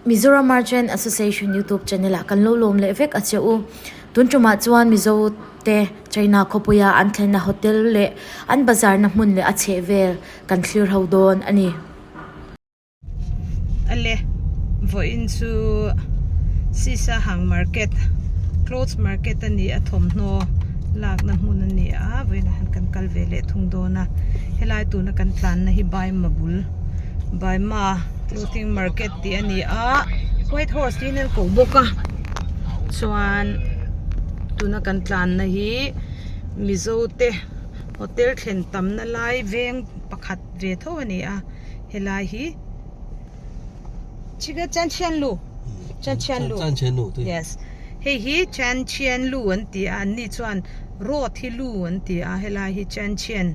Mizoram Merchant Association YouTube channel ah kan lo lawm leh vek a che u. Tun tumah chuan Mizo te China khawpuia an thlenna hotel leh an bazar na hmun leh a chheh vel kan thlir ho dawn a ni. Ale vawiin chu Sisa hang market clothes market a ni a thawmhnaw lakna hmun a ni a vawiinah hian kan kal ve leh thung dawn a helai tuna kan tlanna hi Baima bul Baima. Clothing market tih a ni a white horse tiin an koh bawk a chuan tuna kan tlanna hi mizo te hotel thlen tamna lai veng pakhat ve tho a ni a helai hi Chanchianlu Chanchianlu yes hei hi Chanchianlu an ti a an ni chuan road hi lu an ti a helai hi Chanchian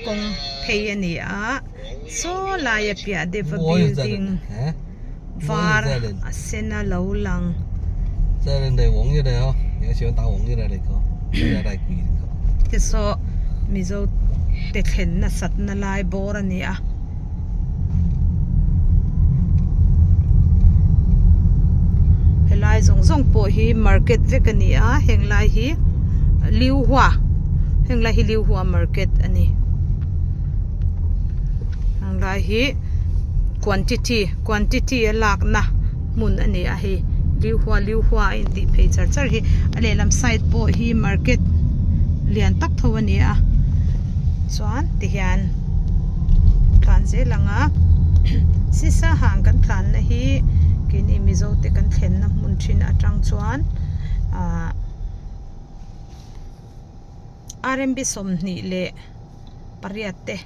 kawng phei a ni a saw laia piah deuh a building var a sen a lo lang. Te saw mizo te thlen nasat na lai bawr a ni a. Helai zawng zawng pawh hi market vek a ni a heng lai hi Liuhua heng lai hi Liuhua market a ni heng lai hi quantity quantity a lakna hmun a ni a hei Liuhua Liuhua a intih phei char char hi a lehlam side pawh hi market lian tak tho a ni a chuan tihian. Tlan zel ang a sisa hang kan tlanna hi keini mizo te kan thlenna hmun thin atang chuan ahh rmb 28 te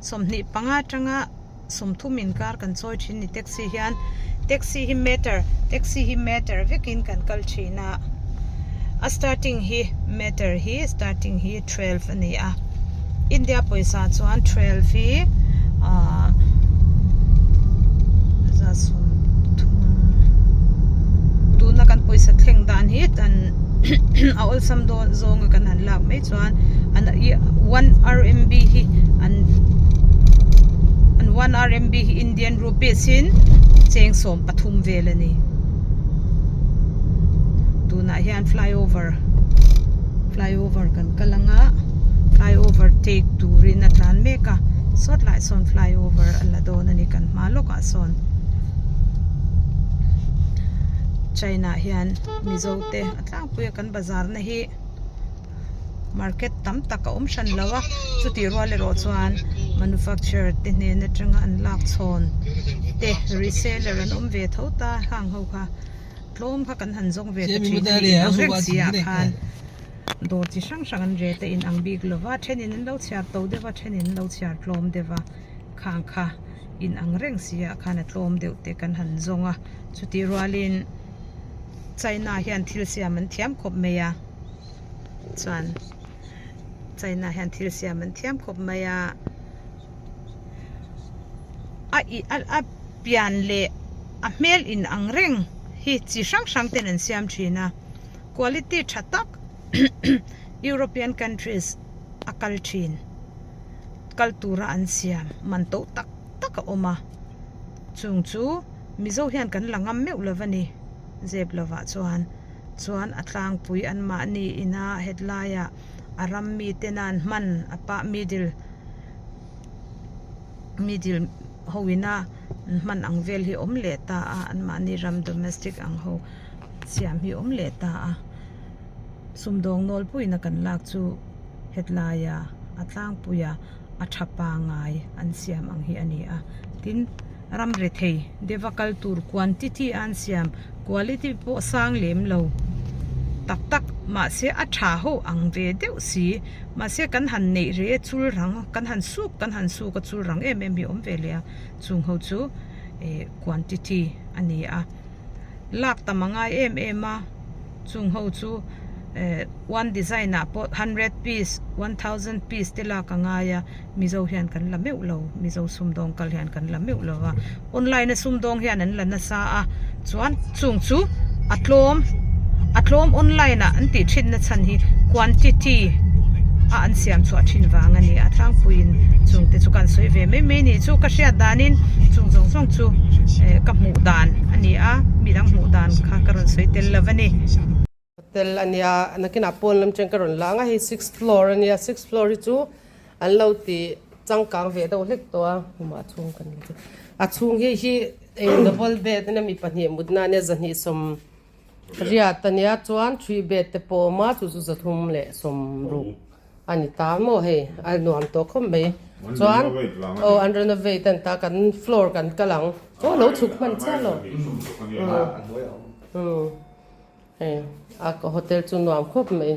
25 atanga 30 inkar kan chawi thin a ni taxi hian taxi hi meter taxi hi meter vekin kan kal thin a a starting hi meter hi starting hi 12 a ni a India pawisa chuan 12 hi ahh za 30 tuna kan pawisa thleng dan hi an a awlsam dawn zawnga kan han lak mai chuan an 1 rmb hi an an 1 rmb hi Indian rupees in cheng 13 vel a ni tunah hian flyover flyover kan kal anga flyover take turin a tlan mek a sawt lai sawn flyover a la dawn a ni kan hma lawkah sawn China hian Mizo te a tlangpui a kan bazar na hi market tam tak a awm hran lo a chutih rual erawh chuan manufacturer te hnen atanga an lak chhawn te reseller an awm ve tho ta hang ho kha tlawm kha kan han zawng ve ta thin a ni ang reng si ah khan dawr chi hrang hrang an rate a inang bik lo va thenin an lo chhiar to deuh a thenin an lo chhiar tlawm deuh a khang kha inang reng si ah khan a tlawm deuh te kan han zawng a chutih rualin China hian thil siam an thiam khawp mai a chuan China hian thil siam an thiam khawp mai a a ih a pian leh a hmel in ang reng hi chi hrang hrang ten an siam thin a quality tha tak European countries a kal thin kal tura an siam man to tak tak a awm a chung chu Mizo hian kan la ngam meuh lo a ni zep lovah chuan chuan a tlangpui anmahni ina hetlaiah a ram mite nan hman a pah middle middle ho ina an hman ang vel hi awm leh ta a anmahni ram domestic ang ho siam hi awm leh ta a sumdawng nawlpuiin a kan lak chu hetlaia a tlangpuia a tha pangai an siam ang hi a ni a tin ram rethei deuha kal tur quantity a an siam quality pawh sang lem lo tak tak mahse a tha ho ang ve deuh si mahse kan han neih reh a chul rang kan han suk kan han suk a chul rang em em hi a awm ve leh a chung ho chu eh quantity a ni a lak tam a ngai em em a chung ho chu eh one design ah pawh hundred piece 1000 piece te lak a ngai a. Mizo hian kan la meuh lo, Mizo sumdawng kal hian kan la meuh lo va, online a sumdawng hian an la nasa a, chuan chung chu a tlawm a tlawm online ah an tih thin na chhan hi quantity. a an siam chhuah thin vang a ni a tlangpuiin chung te chu kan sawi ve mai mai nih chu ka hriat danin chung zawng zawng chu eh ka hmuh dan a ni a midang hmuh dan kha ka rawn sawi tel lo a ni. Hotel a nia nakinah pawn lam chen ka rawn la ang a hei sixth floor a nia sixth floor hi chu an lo ti changkang ve deuh hlek tawh a hmumah chhung kan la chu a chhung hi hi eng double bed a nia mi pahnih mutna a nia zahnih sawm riat a nia chuan three bed te pawh a awm a chu chu zathum leh sawm ruk a ni ta maw hei a nuam tawh khawp mai chuan aw an renovate a ni ta kan floor kan kal ang aw lo chhuk hman chiah lo umm. Hei a ka hotel chu nuam khawp mai.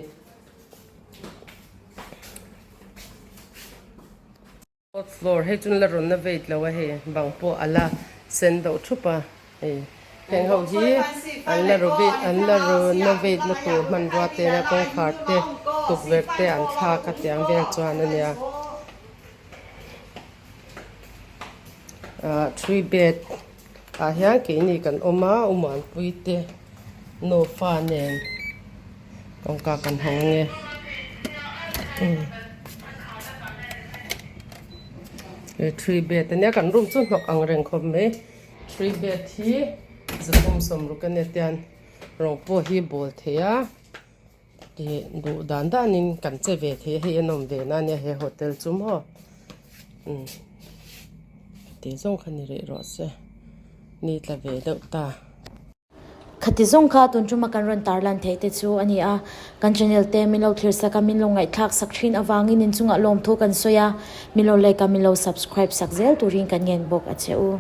Fourth floor hei chu la rawn na veit lo a hei bang pawh a la sen deuh thup a hei heng ho hi an la rawvei an la rawn na veit na tur hmanrua te nia kawngkhar te tukverh te an thlak a tiang vel chuan a nia ah three bed. Tah hian keini kan awm a u Muanpui te nufa nen kawngka kan hawng ange he three bed ania kan room chu hnawk ang reng khawp mai three bed hi zathum sawmruk ania tian rawng pawh hi bawl thei a ih duh dan danin kan che ve thei a hei a nawm ve na ania he hotel chu maw umm tih zawng kha ni rih rawh se ni tla ve deuh ta. Khati zawng kha tun tuma kan rawn tar lan theih te chu a ni a, kan channel te min lo thlir sak a, min lo ngaihthlak sak thin avangin inchungah lawmthu kan sawi a, min lo like a, min lo subscribe sak zel turin kan ngen bawk a che u.